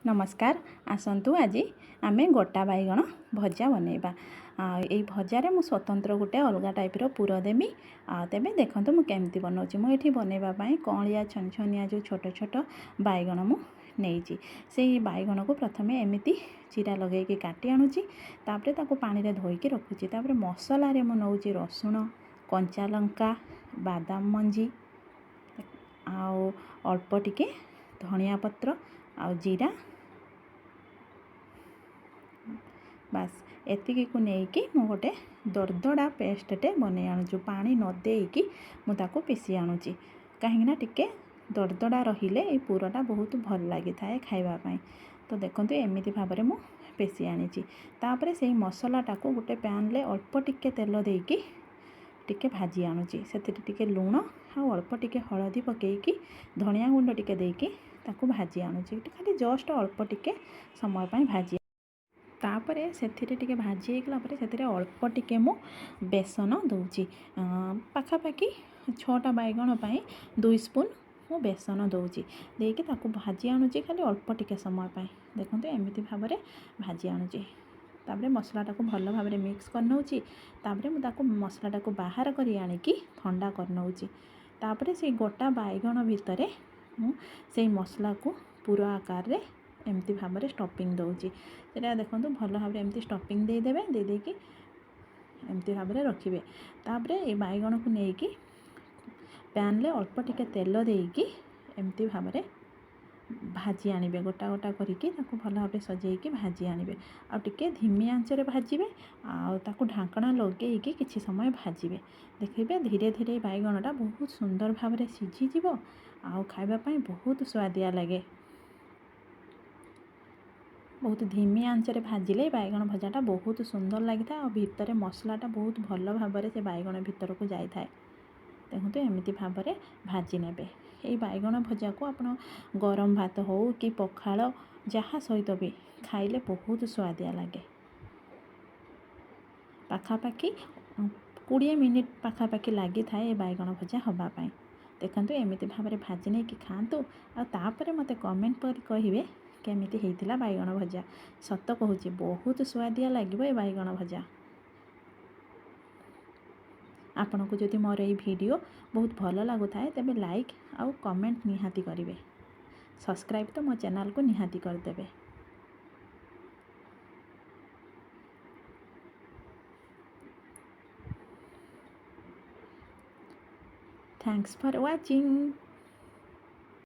ନମସ୍କାର। ଆସନ୍ତୁ, ଆଜି ଆମେ ଗୋଟା ବାଇଗଣ ଭଜା ବନେଇବା। ଆଉ ଏଇ ଭଜାରେ ମୁଁ ସ୍ୱତନ୍ତ୍ର ଗୋଟେ ଅଲଗା ଟାଇପ୍ର ପୁର ଦେବି। ଆଉ ତେବେ ଦେଖନ୍ତୁ ମୁଁ କେମିତି ବନାଉଛି। ମୁଁ ଏଠି ବନେଇବା ପାଇଁ କଅଁଳିଆ ଛନଛନିଆ ଯେଉଁ ଛୋଟ ଛୋଟ ବାଇଗଣ ମୁଁ ନେଇଛି, ସେଇ ବାଇଗଣକୁ ପ୍ରଥମେ ଏମିତି ଚିରା ଲଗେଇକି କାଟି ଆଣୁଛି। ତାପରେ ତାକୁ ପାଣିରେ ଧୋଇକି ରଖୁଛି। ତାପରେ ମସଲାରେ ମୁଁ ନେଉଛି ରସୁଣ, କଞ୍ଚା ଲଙ୍କା, ବାଦାମ ମଞ୍ଜି ଆଉ ଅଳ୍ପ ଟିକେ ଧନିଆ ପତ୍ର ଆଉ ଜିରା। ବାସ୍, ଏତିକିକୁ ନେଇକି ମୁଁ ଗୋଟେ ଦରଦଡ଼ା ପେଷ୍ଟଟେ ବନେଇ ଆଣୁଛି। ପାଣି ନ ଦେଇକି ମୁଁ ତାକୁ ପିଶି ଆଣୁଛି, କାହିଁକିନା ଟିକେ ଦରଦଡ଼ା ରହିଲେ ଏଇ ପୁରଟା ବହୁତ ଭଲ ଲାଗିଥାଏ ଖାଇବା ପାଇଁ। ତ ଦେଖନ୍ତୁ, ଏମିତି ଭାବରେ ମୁଁ ପେଶି ଆଣିଛି। ତାପରେ ସେଇ ମସଲାଟାକୁ ଗୋଟେ ପ୍ୟାନ୍ରେ ଅଳ୍ପ ଟିକେ ତେଲ ଦେଇକି ଟିକେ ଭାଜି ଆଣୁଛି। ସେଥିରେ ଟିକେ ଲୁଣ ଆଉ ଅଳ୍ପ ଟିକେ ହଳଦୀ ପକାଇକି, ଧନିଆ ଗୁଣ୍ଡ ଟିକେ ଦେଇକି ତାକୁ ଭାଜି ଆଣୁଛି। ଖାଲି ଜଷ୍ଟ ଅଳ୍ପ ଟିକେ ସମୟ ପାଇଁ ଭାଜି। ତାପରେ ସେଥିରେ ଟିକେ ଭାଜି ହେଇଗଲା ପରେ ସେଥିରେ ଅଳ୍ପ ଟିକେ ମୁଁ ବେସନ ଦେଉଛି। ପାଖାପାଖି 6ଟା ବାଇଗଣ ପାଇଁ 2 ସ୍ପୁନ୍ ମୁଁ ବେସନ ଦେଉଛି। ଦେଇକି ତାକୁ ଭାଜି ଆଣୁଛି ଖାଲି ଅଳ୍ପ ଟିକେ ସମୟ ପାଇଁ। ଦେଖନ୍ତୁ, ଏମିତି ଭାବରେ ଭାଜି ଆଣୁଛି। ତାପରେ ମସଲାଟାକୁ ଭଲ ଭାବରେ ମିକ୍ସ କରିନେଉଛି। ତାପରେ ମୁଁ ତାକୁ ମସଲାଟାକୁ ବାହାର କରି ଆଣିକି ଥଣ୍ଡା କରିନେଉଛି। ତାପରେ ସେଇ ଗୋଟା ବାଇଗଣ ଭିତରେ ମୁଁ ସେଇ ମସଲାକୁ ପୁର ଆକାରରେ ଏମିତି ଭାବରେ ଷ୍ଟଫିଂ ଦେଉଛି। ସେଇଟା ଦେଖନ୍ତୁ, ଭଲ ଭାବରେ ଏମିତି ଷ୍ଟଫିଂ ଦେଇଦେବେ। ଦେଇଦେଇକି ଏମିତି ଭାବରେ ରଖିବେ। ତାପରେ ଏଇ ବାଇଗଣକୁ ନେଇକି ପ୍ୟାନ୍ରେ ଅଳ୍ପ ଟିକେ ତେଲ ଦେଇକି ଏମିତି ଭାବରେ ଭାଜି ଆଣିବେ। ଗୋଟା ଗୋଟା କରିକି ତାକୁ ଭଲ ଭାବରେ ସଜେଇକି ଭାଜି ଆଣିବେ। ଆଉ ଟିକେ ଧିମି ଆଞ୍ଚରେ ଭାଜିବେ ଆଉ ତାକୁ ଢାଙ୍କଣା ଲଗେଇକି କିଛି ସମୟ ଭାଜିବେ। ଦେଖିବେ, ଧୀରେ ଧୀରେ ବାଇଗଣଟା ବହୁତ ସୁନ୍ଦର ଭାବରେ ସିଝିଯିବ ଆଉ ଖାଇବା ପାଇଁ ବହୁତ ସୁଆଦିଆ ଲାଗେ। ବହୁତ ଧିମି ଆଞ୍ଚରେ ଭାଜିଲେ ବାଇଗଣ ଭଜାଟା ବହୁତ ସୁନ୍ଦର ଲାଗିଥାଏ ଆଉ ଭିତରେ ମସଲାଟା ବହୁତ ଭଲ ଭାବରେ ସେ ବାଇଗଣ ଭିତରକୁ ଯାଇଥାଏ। ଦେଖନ୍ତୁ, ଏମିତି ଭାବରେ ଭାଜି ନେବେ। ଏଇ ବାଇଗଣ ଭଜାକୁ ଆପଣ ଗରମ ଭାତ ହେଉ କି ପଖାଳ, ଯାହା ସହିତ ବି ଖାଇଲେ ବହୁତ ସୁଆଦିଆ ଲାଗେ। ପାଖାପାଖି 20 ମିନିଟ୍ ପାଖାପାଖି ଲାଗିଥାଏ ଏ ବାଇଗଣ ଭଜା ହେବା ପାଇଁ। ଦେଖନ୍ତୁ, ଏମିତି ଭାବରେ ଭାଜି ନେଇକି ଖାଆନ୍ତୁ ଆଉ ତାପରେ ମୋତେ କମେଣ୍ଟ କରି କହିବେ କେମିତି ହେଇଥିଲା ବାଇଗଣ ଭଜା। ସତ କହୁଛି, ବହୁତ ସୁଆଦିଆ ଲାଗିବ ଏ ବାଇଗଣ ଭଜା। ଆପଣଙ୍କୁ ଯଦି ମୋର ଏଇ ଭିଡ଼ିଓ ବହୁତ ଭଲ ଲାଗୁଥାଏ, ତେବେ ଲାଇକ୍ ଆଉ କମେଣ୍ଟ ନିହାତି କରିବେ। ସବସ୍କ୍ରାଇବ୍ ତ ମୋ ଚ୍ୟାନେଲକୁ ନିହାତି କରିଦେବେ। Thanks for watching.